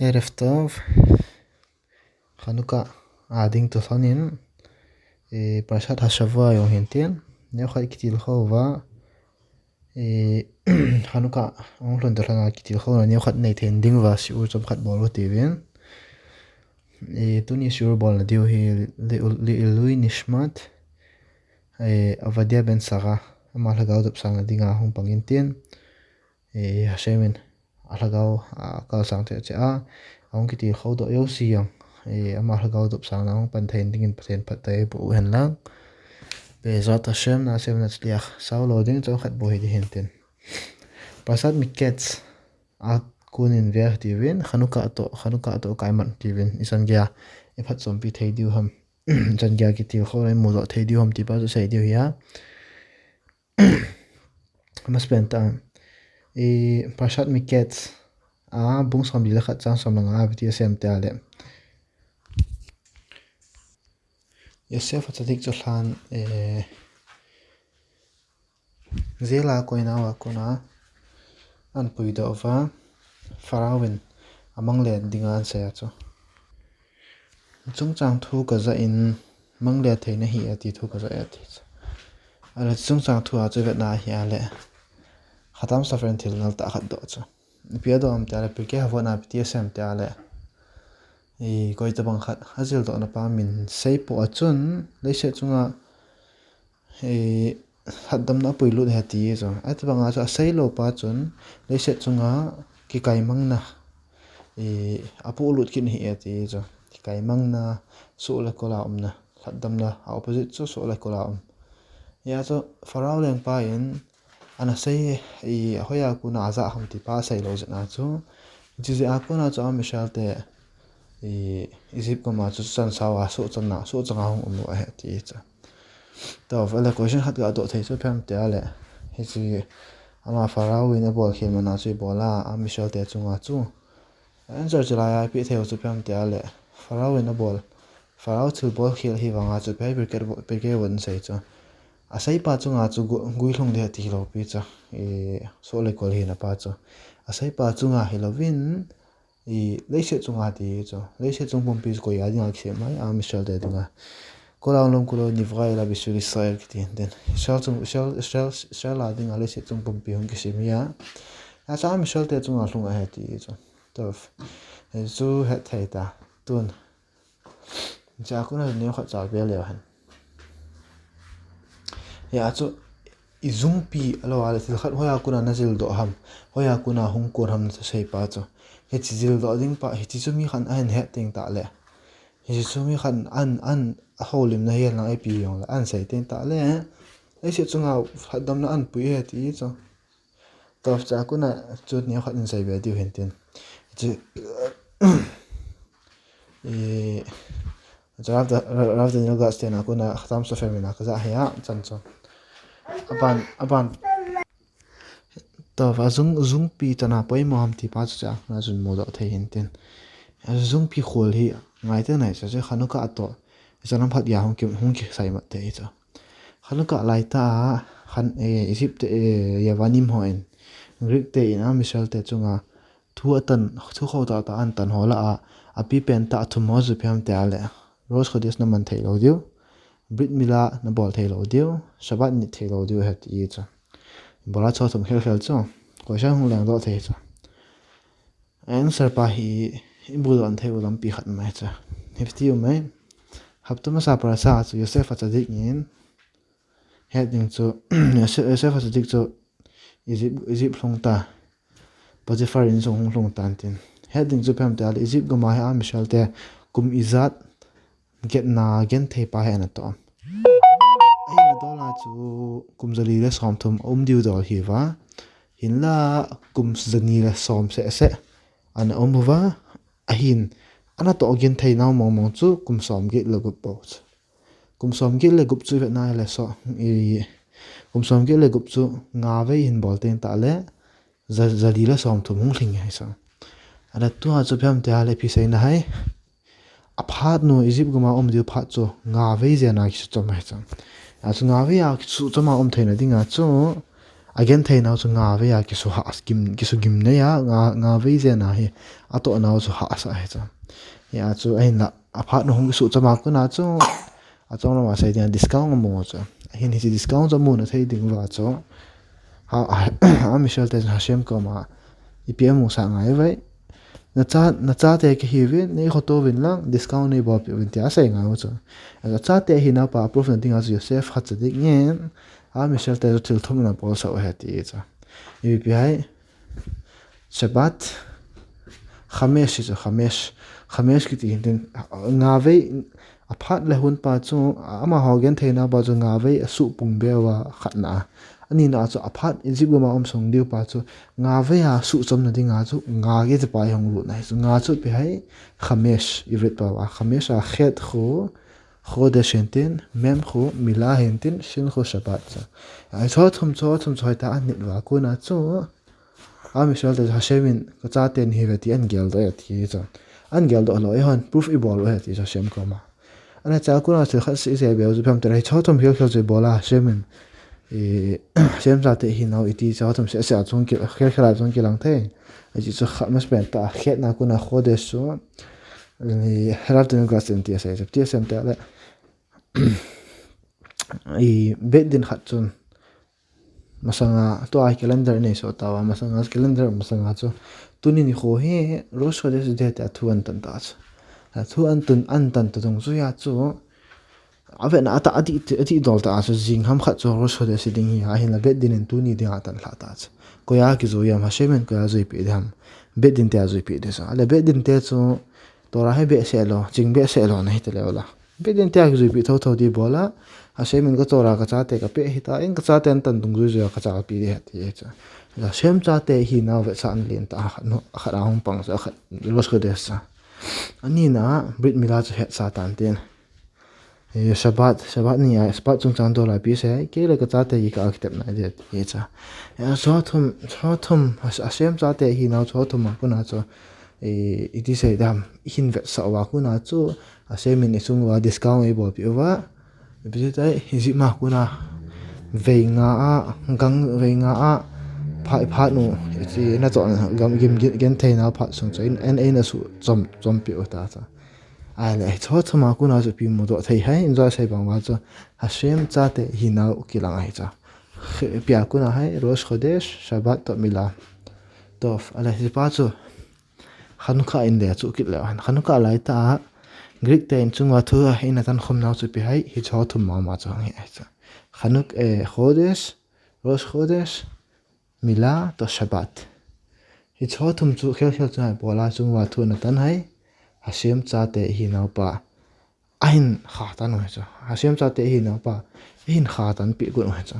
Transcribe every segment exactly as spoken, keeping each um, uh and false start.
ערב טוב. חנוכה ading to lhonin, eh, פרשת השבוע jong hin tin, neokhat kitilkhou uva, eh, חנוכה ahung lhun to lhona kitilkhouna neokhat nei thei ding uva שיעור chomkhat bol u tivin. Eh, tuni שיעור bolna diu hi לעילוי נשמת, eh, עובדיה בן שרה, ama lhagao dopsangna dinga hung pang in tin, eh, השם in alhagao, ah, kalsang cheh cheh a, ahung kitilkhou doh jouse jong, eh, ama lhagao dopsangna hung pan thei dingin Pathen phatthei eiboh u hen lang. בעזרת השם נעשה ונצליח. Sao lou ding chomkhat bol hi ding hin tin. פרשת מקץ a konin ve tivin, חנוכה toh, חנוכה toh kaimat tivin, ichan geiya iphatchompi thei diu ham, ichan geiya kitilkhouna imudoh thei diu ham ti pa chu sei diu hi a. Amasapen tah, eh, פרשת מקץ a bung somli le khat chang som le nga a ipi ti asei em tia le, יוסף הצדיק chu lhan, eh, jail a koinau a kona ahin puidoh uva, Pharaoh in amanglen dinga ahin sei a chu, chungchang thu kaja in mangle thei nahi ati thu kaja e ati chu. Ahile chungchang thu a chu ivetna ahile, חתם סופר in thil nal tah khat doh chu, ipi adoh em tia le, פרקי אבות a ipi ti asei em tia le, i, koitabang khat ajildohna pa min seipoh a chun leiset chunga, i, lhatdamna apuilut ahi ati chu. Ahitabanga chu aseilou pa chun leiset chunga kikaimangna, i, apuilut kit ahi ati chu. Kikaimangna, soh le kol a umna, lhatdamna a opposite chu soh le kol a um. Hia chu Pharaoh lengpa in ana sei, i, hoiya kona ajah ham ti pa aseilou jeh a chu, hiche jeh a kona chu a Israel te, i, Egypt gam a chu chansau a sohchanna, sohchanga hung um u ahi ati chu. Tua ahile question khat gadoh thei chu ipi ham tia le, hiche ama Pharaoh in abolkhel man a chu ibola a Israel te chunga chu answer chu laiya ipeh thei u chu ipi ham tia le, Pharaoh in abol, Pharaoh thilbolkhel hi vanga chu ipi ham, פרקי אבות in sei chu, aseipa chunga chu gu-, guilhung ding ahi ti hilou pi chu, i, soh le kol hina pa chu aseipa chunga hilouvin, i, leiset chunga ati chu, leiset chung pumpi chu koi a dinga kisem ham, a Israel te dinga. כל העולם כולו נברא אלא בשביל ישראל kiti, then Israel chung, Israel, Israel, Israel a dinga leiset chung pumpi hung kisem ahi a. Hiche a Israel te chunga lhung ahi ati chu. Tua, hichu hetthei ta. Tun, hiche a kona neokhat chal be leu hen. Hia chu, ijungpi alou a le thil khat hoiya kona najildoh ham, hoiya kona hung kon ham nasei pa chu, hiche jildoh ding pa hiche chu mi khat in ahin het teng tah le, hiche chu mi khat in ahin, ahin houlimna hihen lang ipi jongle ahin sei teng tah le, leiset chunga lhatdamna ahin pui ahi ati chu. Tua chu a kona chu neokhat in sei be diu hin tin. Chu, i, Rav Da-, Rav Daniel Goldstein a kona חתם סופר min a kaja ahi a, chan chu. Aban, aban. Tua ajung, jungpi chan a poimo ham ti pa chu hiche a kona chun mudoh thei hin tin. Ajungpi khol hi ngaito nai chu, chu Hanukkah toh ichan lam khat geiya hung ki, hung kisai mat thei chu. Hanukkah laitah a, han, eh, Egypt te, eh, Yavanim hon, Greek te in a Israel te chunga thu atan, thu khou tah tah ahin tan ho lah a, apipen tah athum ho chu ipi ham tia le, Rosh Chodesh naman thei lou diu, Brit Mila nabol thei lou diu, Shabbat nit thei lou diu ahi ati chu. Ibola chu athum khel khel chu, question hung lengdoh thei chu. Answer pa hi, imudoh thei u lampi khat mai chu, ipi ti um em. Hapta masa parasha chu Yosef HaTzadik in, het ding chu, Yosef, Yosef HaTzadik chu Egypt, Egypt lhung ta, Potiphar in sung hung lhung tan tin. Het ding chu ipi ham tia le, Egypt gam a hi a Israel te kum ijat genna genthei pa hi ana toh. Ahina dol a chu kum jali le somthum aum diu dol ahi uva. Hinla kum jani le som seh seh ana um uva. Ahin, ana toh genthei nau mong mong chu kum somget le gup bou chu. Kum somget le gup chu ivet na le so, i, kum somget le gup chu nga vei hin bol teng tah le, ja, jali le somthum hung lhing ahi chu. Ahile tua chu ipi ham tia le, ipi seina ham. Aphat nu Egypt gam a um diu phat chu nga vei jen a kisuchom ahi chu. Achu nga vei a kisuchom a um theina dinga chu, agenthei nau chu nga vei a kisu ha, kim, kisu gim nei a, nga, nga vei jen a hi, atoh nau chu hahsa ahi chu. Hia chu ahinla, aphat nu hung kisu chama kona chu, achom lama sei dinga discount amu chu. Ahin hiche discount chu amu na thei ding uva chu. Ha, a, a Michelle te Hashem koma, ipi amu sa ngai vei. Nacha, nachate kahiuvin, nei khoto uvin lang, discount nei bolpeh uvin tia asei ngai u chu. Achate ahinau pa proof na dinga chu Yosef khat cha dingin, a Michelle te chu thil thum ana bolsah u ahi ti chu. Ipi ham, Shabbat, Chamesh chu, Chamesh, Chamesh kiti hin tin, nga vei, aphat le hun pa chu, amaho genthei nau pa chu nga vei asuh pung beh uva khatna. Anina chu aphat Egypt gam a um sung diu pa chu, nga vei asuh chom na dinga chu, nga kiti pa hi hung lut na ahi chu, nga chu ipi ham, Chamesh, ivrit pao a, Chamesh a Chet khu, Chodesh hin tin, Mem khu, Milah hin tin, Shin khu, Shabbat chu. Ahi chu thum chu, thum chu hoitah a anit uva kona chu, a Michelle te Hashem in kachate nahiuve ti ahin geldoh e ti chu. Ahin geldoh lou, eihon proof ibol u ahi ti chu Hashem koma. Ana cha kona chu khat seh seh beu chu phem te ahi chu thum khel khel chu ibola Hashem in. I, Hashem chate hinau iti chu thum seh seh a chung ki, khel khel a chung kilang thei. Ahi chu khat masapen tah a Chet na kona Chodesh chu. I, Harav Tenu Glass in ti asei chu. Ti asei te le. I, Beit Din khat chun. Masanga, tua calendar nei soh tauva, masanga calendar, masanga chu. Tuni nikho hi Rosh Chodesh ding tia thu ahin tan ta chu. Athu ahin tun, ahin tan ta dungjuia chu. Avetna atah, adih, adih dol ta chu, jing ham khat chu Rosh Chodesh ding hi, ahinla Beit Din in tuni dinga atan lha ta chu. Koia kijui ham, Hashem in koia juipeh ding ham. Beit Din tia juipeh ding chu. Ale Beit Din te chu, Torah hi behseh lou, ching behseh lou na hita leu la. Beit Din tia kijuipeh thotho ding bola, Hashem in ka Torah kachate kapeh hita, in kachate ahin tan dungjuiya kacha kapeh ding ahi ti chu. Hashem chate hinau vetsahna lentah khat, khat ahung pang chu, khat Rosh Chodesh chu. Anina, Brit Milah chu hetsah tan tin. Eh, Shabbat, Shabbat ni a, Shabbat chungchang dol a ipi sei, kei le kachate hi ka kitepna ding ahi chu. Eh, chu thum, chu thum, Has-, Hashem chate hinau chu thum a kona chu, eh, iti sei dam, ihin vetsah uva kona chu, Hashem in ichung uva discount eibolpeh uva, ipi sei tai, Egypt a kona, vei nga a, gang vei nga a, phat, phat nu, iti na chu, gam, gim, gim, genthei nau phat sung chu, in, in, in asuh chom, chompeh u ta chu. Ahile, hiche thum a kona chu ipi mudoh thei ham, in jong asei bang uva chu, Hashem chate hinau kilang ahi chu. Khe-, ipi a kona ham, Rosh Chodesh, Shabbat toh Milah. Tov, ahile, hiche pa chu, Chanukah in le chu kit leu hen. Chanukah laitah a, Greek te in chunga thu a, in atan khum nau chu ipi ham, hiche thum mama chu hung hi ahi chu. Chanuk-, eh, Chodesh, Rosh Chodesh, Milah toh Shabbat. Hiche thum chu khel khel chu ibola chunga thu ana tan ham, Hashem chate hinau pa. Ahin khatan u ahi chu. Hashem chate hinau pa. Ahin khatanpeh got u ahi chu.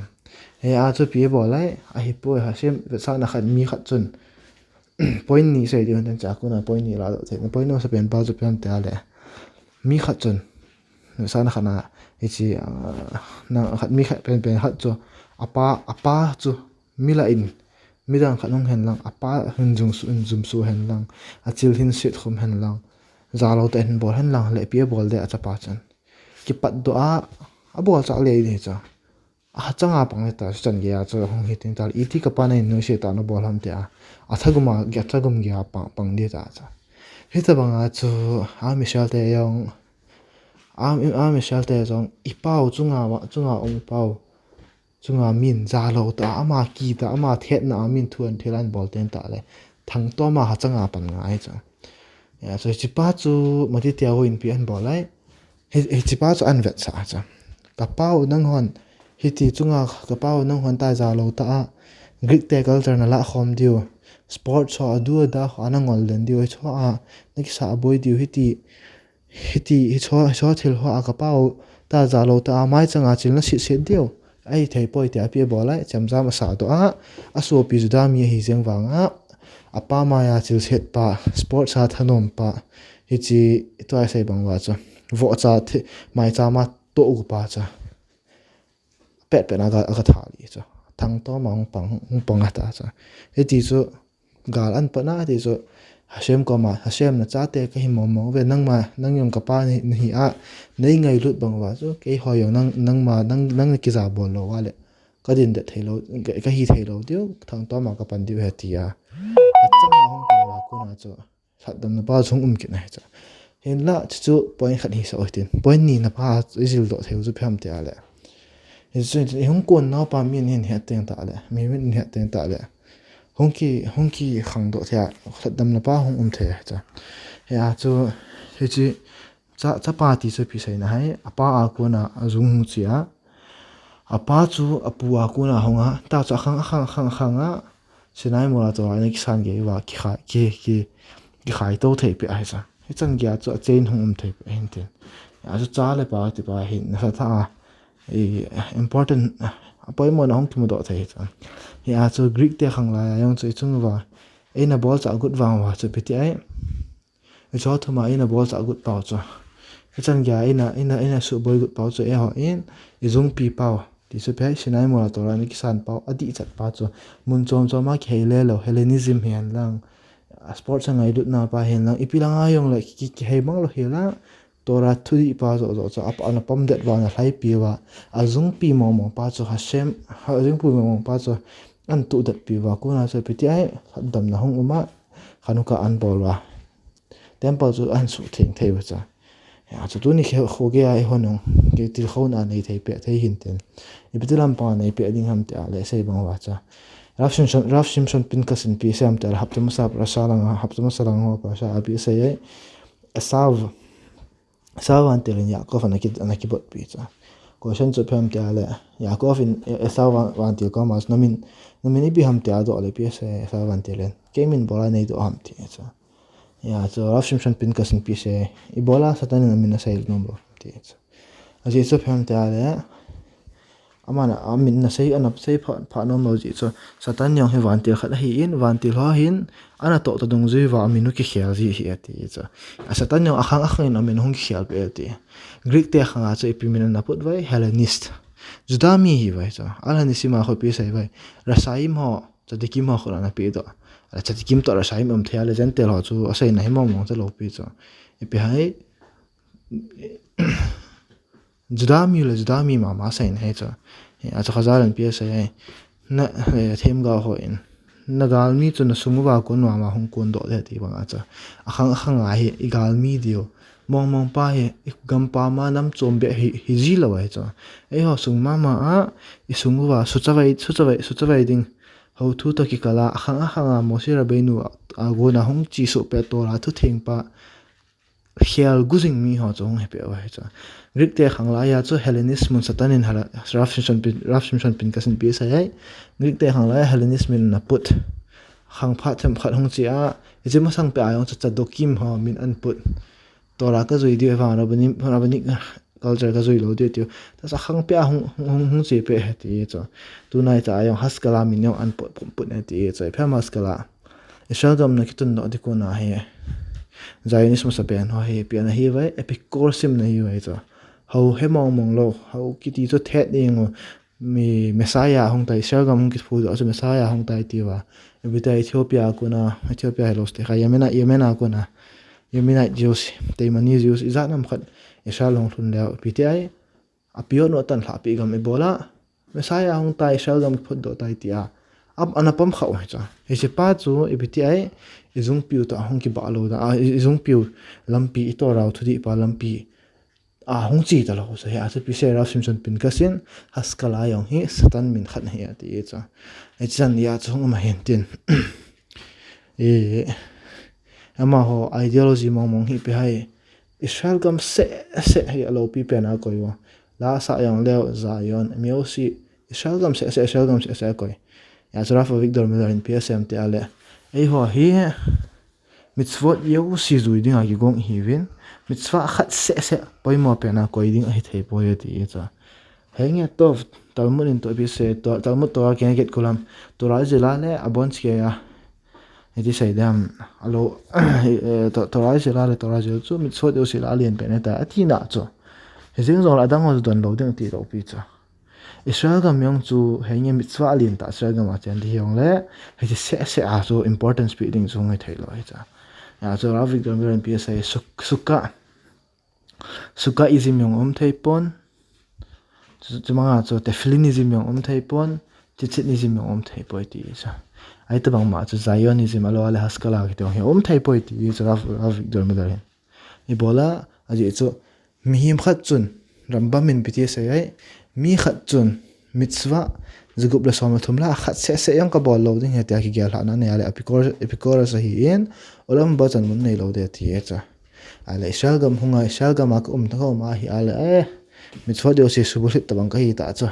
Hia chu ipi bol ham, ahipoi Hashem vetsahna khat mi khat chun. Point ni sei ding ahi chu kona point ni ladoh thei. Point masapen pa chu ipi ham tia le. Mi khat chun. Vetsahna khat na, hiche, ah, na khat mi khat penpen khat chu. Apa, apa chu. Milah in, midang khat hung hen lang, apa hin jumso, hin jumso hen lang, achil hin set khum hen lang, jalou tah in bol hen lang, le ipi abol ding a chapa chun. Kipatdoh a, abol chah le ding chu. Achanga pang le ta, chan gei a chu hung hi ding ta, iti kapa nahin nuisat tah a nabol ham tia. Athagum a, athagum gei a pang, pang ding ta chu. Hitabang a chu, a Michelle te jong, a, a Michelle te jong, ipau chunga, chunga um ipau. Chunga min jalou tah a, ama kitah a, ama thetna a min thu ahin thil ahin bol ten tah le. Thangtom a achanga pan ngai chu. Hia chu hiche pa chu mati tia houin ipi ahin bol ham. Hi, hiche pa chu ahin vetsah chu. Kapau nanghon, hiti chunga kapau nanghon tah jalou tah a. Greek te culture nalah khom diu. Sports ho adu ada ho a nangol den diu. Hiche ho a, nakisah boi diu hiti. Hiti, hiche ho, hiche ho thil ho a kapau, tah jalou tah a, maichang a chil naset set diu. Ahithei poi tia ipi abol ham, chemjam asahdoh a, asopi Juda mi ahi jeng vang a, apa mai a chil set pa, sports a thanom pa, hiche, tua isei bang uva chu. Vohcha thi, maicham a tohgu pa chu. Pet pet na aga, aga tha li chu. Thangtom a hung pang, hung pang ata chu. Hiti chu, gal ahin pan a, hiti chu. Hashem koma, Hashem nachate kahi mong mong uve, nangma, nang jong kapa nahi, nahi a, nei ngailut bang uva chu, keiho jong nang, nangma, nang, nang nakija bol lou uva le. ka din det thei lou, ka, ka hi thei lou diu, thangtom a ka pan diu ahi tia. Achang a hung pan uva kona chu lhatdamna pa chu hung um kit na ahi chu. Hinla, chuchu point khat hi sa u hitin. Point ni na pa chu i jil doh thei u chu ipi ham tia le. Hichu i hung kon nau pa min hin het teng ta le. Mi min het teng ta le. Hung ki, hung ki khang doh thei a. Lhatdamna pa hung um thei ahi chu. Hia chu, hichi, cha, chapa ti chu ipi sei na ham. Apa a kona a jung hung chi a. Apa chu, apu a kona hung a. Ta chu akhang, akhang, akhang, akhang a. Sinai mol a chu ana kisan gei uva, kikhai, ki, ki, kikhai to thei peh ahi chu. Hichan gei a chu a chain hung um thei peh ahin tin. Achu cha le pa ti pa hin, nasa tah a, i, important, a poimo na hung kimu doh thei chu. Hia chu Greek te khang lai a jong chu i chung uva. Eina bolcha agut vang uva chu ipi ti ai. I chol thum a eina bolcha agut pau chu. Hichan gei a eina, eina, eina suboi gut pau chu eiho in, i jungpi pau. Ti chu ipi ham, Sinai mol a Torah ana kisan pau, adih chat pa chu. Mun chom chom a kihei le lou, Hellenism hihen lang. A sports a ngailutna pa hihen lang. Ipi lang a jong le ki, ki, kihei mang lou hi la. Torah thudih pa joh joh chu. Apa ana pom det uva ana lhaipi uva. A jungpi mong mong pa chu Hashem, ha, a jungpi mong mong pa chu. An tuh det pi uva. Kona chu ipi ti ai, lhatdamna hung um a. Chanukah an bol uva. Temple chu an suh theng thei uva chu. Hia chu tuni kho, kho gei a i hon ung, kei tilkhouna nei thei peh thei hin tin. Ipi ti lam pa nei peh ding ham tia le sei bang uva chu. Rav Shimshon, Rav Shimshon Pinkas in ipi sei ham tia le hapta masa parasha lang a, hapta masa lang ho parasha a ipi sei ai. Esav, Esav vantil in Yaakov ana ki, ana kibotpi chu. Question chu ipi ham tia le, Yaakov in E-, Esav van, vantil koma chu na min, na min ipi ham tia doh le ipi sei Esav vantil in. Kei min bol a nei doh ham ti chu. Hia chu Rav Shimshon Pinkas in ipi sei, ibola Satan in amin asei nom lou ti chu. Ajeh chu ipi ham tia le, aman amin ana sei, ana sei pha, pha nom lou jeh chu. Satan jong hi vantil khat ahin, vantil ho hin, ana toh ta dungjui uva amin u kikhel ji ahi ati chu. A Satan jong akhang akhang in amin hung kikhel peh ati. Greek te khang a chu ipi min ana put uva, Hellenist. Juda mi hi uva chu. Al Hellenism a khu ipi sei uva. Rashaim ho, tzadikim ho khu ana peh doh. A tzadikim toh Rashaim um thei a le Gentile ho chu aseina hi mong mong talou pi chu. Ipi ham, Juda mi le Juda mi mama aseina ahi chu. Hia chu Khazal in ipi asei ham. Na, eh, themgao ho in. Na galmi chu na sung uva kon mama hung kon doh le ti bang a chu. Akhang, akhang a hi i galmi diu. Mong mong pa hi i gam pam a nam chom beh hi, hi ji lou ahi chu. Eiho sung mama a i sung uva suchavai, suchavai, suchavai ding. Hou thu toh kikal a, akhang, akhang a Moshe Rabbeinu a, a kona hung chi suh peh Torah thutheng pa. Khel gu jing mi ho chu hung hi peh uva ahi chu. Greek te khang lai a chu Hellenist mun Satan in hala, Rav Shimshon Pin, Rav Shimshon Pinkas in ipi sei ai. Greek te khang lai a Hellenist min ana put. Khang phat them khat hung chi a, hichi masang peh a jong chu Tzadokim ho min ana put. Torah ka jui diu vang rabbinic, rabbinic culture ka jui lou diu tiu. Tasa khang peh a hung, hung, hung, hung chi peh ahi ti chu. Tunai cha a jong Haskalah min jong ana put, put, put ahi ti chu. Ipi ham Haskalah. Israel gam na kitun doh ding kona hi. Zionist masapen ho hi, ipi ana hi uva, Epikurosim ana hi uva chu. Hou he mong mong lou, hou kiti chu thet ding u. Mi Messiah hung tai, Israel gam hung kiphu doh chu Messiah hung tai ti uva. Ipi ti Ethiopia a kona, Ethiopia hilou se kha, Yemen a, Yemen a kona. Yemenite Jews, Teimani Jews, ijat ham khat Israel hung lhun leu, ipi ti ai. A pion u atan lhah pi gam ibola. Messiah hung tai, Israel gam kiphut doh tai tia. Ap, ana pom kha u ahi chu. Hichi pa chu, ipi ti ai, i jungpiu toh hung kibah lou dan, a, i, i jungpiu lampi, i Torah u thudih pa lampi. A hung chi talou chu, hia chu ipi sei Rav Shimshon Pinkas in, Haskalah jong hi, Satan min khat ahi ati chu. Hichan hia chu hung um ahin tin. I, amaho ideology mong mong hi ipi ham. Israel gam seh seh hi aloupi pen a koi uva. La sa jong leu Zion, mi jouse, Israel gam seh seh, Israel gam seh seh a koi. Hia chu Rav Avigdor Miller in ipi asei ham tia le. Eiho hi mitzvot jouse jui ding a kigong ihiuvin. Mitzvah khat seh seh poimo pen a koi ding ahi thei poi ati chu. Henge Tov, Talmud in toh ipi sei, To-, Talmud Torah Keneged Kulam, Torah Zila le abon chikei a. Hiti sei dem, alou, eh, To-, Torah Zila le Torah Zil chu mitzvot jouse lah a alen pen ahitai, ati na chu. Hijeng jong le adang ho chu don lou ding ti lou pi chu. Israel gam jong chu, henge mitzvah alen tah Israel gam a chen ti jong le, hiti seh seh a chu importance pe ding chu ngai thei lou ahi chu. Hia chu Rav Avigdor Miller in ipi asei, Suk-, Sukkah. Sukkah ijim jong um thei pon. Chu, chu manga chu Tefillinism jong um thei pon, Tzitzitism jong um thei poi ti chu. Ahi tabang ma chu Zionism, alou le Haskalah kiti jong hi um thei poi ti chu Rav, Rav Avigdor Miller hin. Ibola, ajeh chu, mihem khat chun, Rambam in ipi ti asei ai, mi khat chun, mitzvah, jagup le som le thum lah a khat seh seh jong kabol lou ding ahi tia kigel lhahna anei a le, Epicur-, Epicurus ahin, olam haba chan mun neilou ding ati e chu. Ahile Israel gam hunga, Israel gam a ka um, ka um ahi a le, eh, mitzvot jouse subulhit tabang kahi ta chu.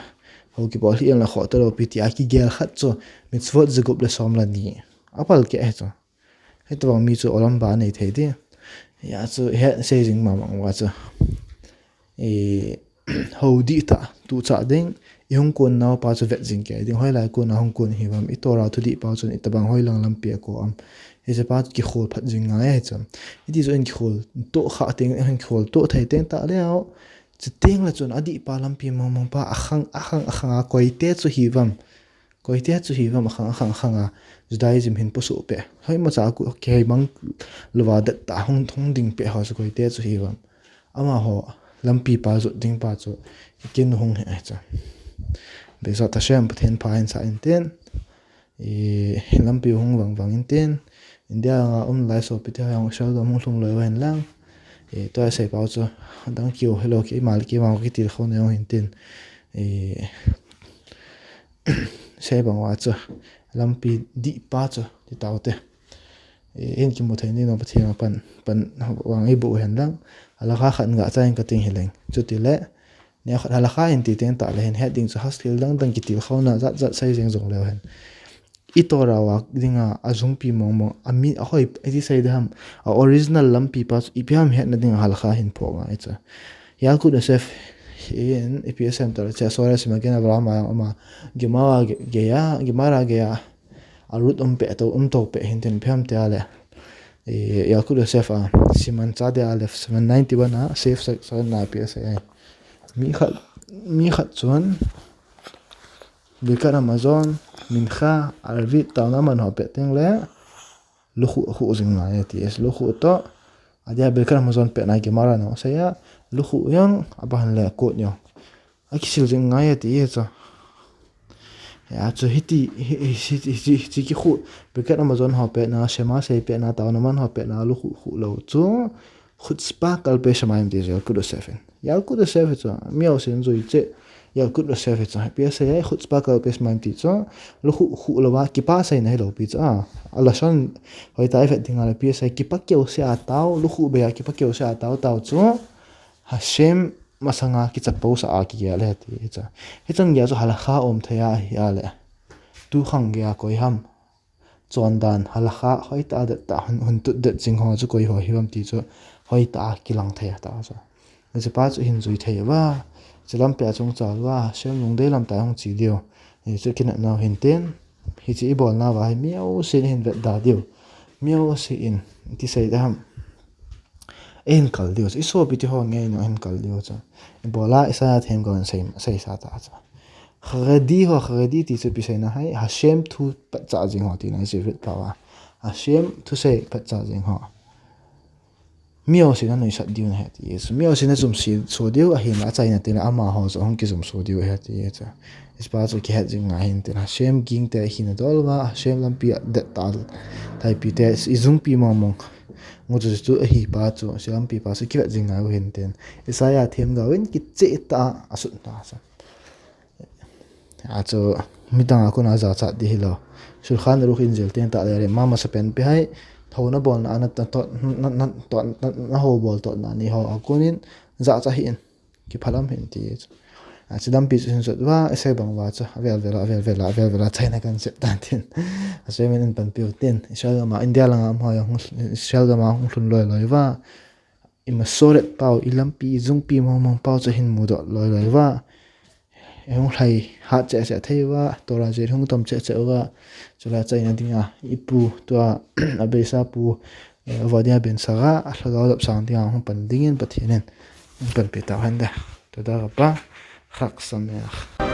Hou kibol hi in la khoh talou pi tia kigel khat chu, mitzvot jagup le som le ni. Apal keh ahi chu. Hitabang mi chu olam haba nei thei ding. Hia chu, hi sei jing mama uva chu. I, hou dihtah, tuchah ding, i hung kon nau pa chu vet jing kei ding, hoilai kon a hung kon hiuvam, i Torah thudih pa chun itabang hoilang lampi a ko am. Hiche pa chu kikhol phat jing ngai ahi chu. Hiti chu in kikhol toh kha teng, in kikhol toh thei teng tah leh, chuteng le chun adih pa lampi mong mong pa akhang, akhang, akhang a koite chu hiuvam. Koite chu hiuvam akhang, akhang, akhang a Judaism hin posuh peh. Hoimacha a ku, kihei mang louva dettah hung, hung ding peh ho chu koite chu hiuvam. Amaho lampi pa jot ding pa chu i kin hung hi ahi chu. Bezrat Hashem Pathen pha hin sa intin. I, lampi hung vang vang intin. India a um lai sopi te ho jong Israel gam hung lhung loi uhen lang. I, tua sei pau chu. Dang kiu hello ki mal ki mau kitilkhou na jong hintin. I, Sei bang uva chu, lampi dih pa chu, ti tau te. I, in kimu thei ni no Pathen a pan, pan vang i bu hen lang. Halakha khat ga cha in ka ting hi leng. Chuti le, neo khat halakha in ti teng tah le hin het ding chu has thil dang dang kitilkhou na jat jat sei jeng jong leu hen. I Torah uva dinga, a jungpi mong mong, a mi, a hoi, i ti sei de ham, a original lampi pa chu, ipi ham hetna dinga halakha hin phoh ngai chu. Yalkut Yosef in, ipi asem ta le, che Sora Simagen Avraham a jong ama, Gemara ge-, geya, Gemara geya, a root um peh to, um to peh hin tin ipi ham tia le. I, Yalkut Yosef a, Siman Tzadi Aleph, seven ninety-one a, save sa, sa na ipi asei ai. Mi khat, mi khat chuan, Birkat Hamazon, Mincha, Arvit, taona man ho pet teng le, lukhuh, khuh jing ngai ati, lukhuh toh, adia Birkat Hamazon pet na Gemara na sei a, lukhuh jong, aban le kot jong. Akisil jing ngai ati e chu. Ya chu hiti, hi, hi, hi, hi, hi, hiti kikhuh, Birkat Hamazon ho pet na, Shema sei pet na, taona man ho pet na, lukhuh, khuh lou chu, Chutzpah kal pe shamayim ti chu Yalkut Yosef in. Yalkut Yosef hi chu, mi jousen jui cheh, Yalkut Yosef hi chu, ipi asei ai, Chutzpah kal pe shamayim ti chu, lukhuh, khuh louva, kipa seina hilou pi chu, a, a lashon, hoitah i vet ding a le ipi asei, kipa keu se a tao, lukhuh bei a kipa keu se a tao, tao chu, Hashem masanga kichapo sa a kigel e ti chu. Hichan gei a chu halakha um thei ahi a le. Tu khang gei a koi ham. Chondan, halakha, hoitah a dettah, hun, hun tut det jing ho chu koi ho hiuvam ti chu, hoitah a kilang thei a ta chu. Hiche pa chu hin jui thei uva, hiche lampi a chungchang uva, Hashem lungdei lam tah a hung che diu. Hichu kinepna u hin tin, hiche i bolna uva hi mi jousen hin vet da diu. Mi jousen, ti sei de ham. Eihin kal diu chu, i sopi te ho ngei nung eihin kal diu chu. Ibola Isaiah themgao in sei, sei sa ta chu. Haredi ho, Haredi ti chu ipi seina ham, Hashem thu phatchah jing ho tina i chi vet pau a. Hashem thusei phatchah jing ho. Mi jousen a nuisat diu na ahi ti chu. Mi jousen a chumse so diu ahin la achaina te la amaho chu ahung kichumse diu ahi ti chu. Hiche pa chu kihet jing ngai hin tin Hashem ging te hina dol uva, Hashem lampi a dettah theipi te i jungpi mong mong. Ngu chu chu ahi pa chu, hiche lampi pa chu kivet jing ngai u hin tin. Isaiah themgao in kicheh tah a asut ta chu. A chu, midang a kona jachat di hilou. Shulchan Aruch in jil teng tah le le, ma masapen pi hai, thouna bolna a na, na, to, na, na, to, na, na hou bol totna nei ho a konin, jachat hih in, kiphalam hih in ti chu. A chu lampi chu hin jot uva, i sei bang uva chu, avel vel a, avel vel a, avel vel a, achaina kan sep tan tin. Hashem in panpi u tin, Israel gam a, India lang a um ho jong, Israel gam a hung lhun loi loi uva, i Masoret pau, i lampi, i jungpi mong mong pau chu hin mudoh loi loi uva. I hung lhai hat cheh cheh thei uva, Torah jeh hung tom cheh cheh uva. Chule achaina dinga, i pu, tua, a beisa pu, eh, Ovadia ben Sara, a lhagao dap sang dinga hung pan dingin Pathen in hung panpi tau hen de. Toda rabah, Chag Sameach.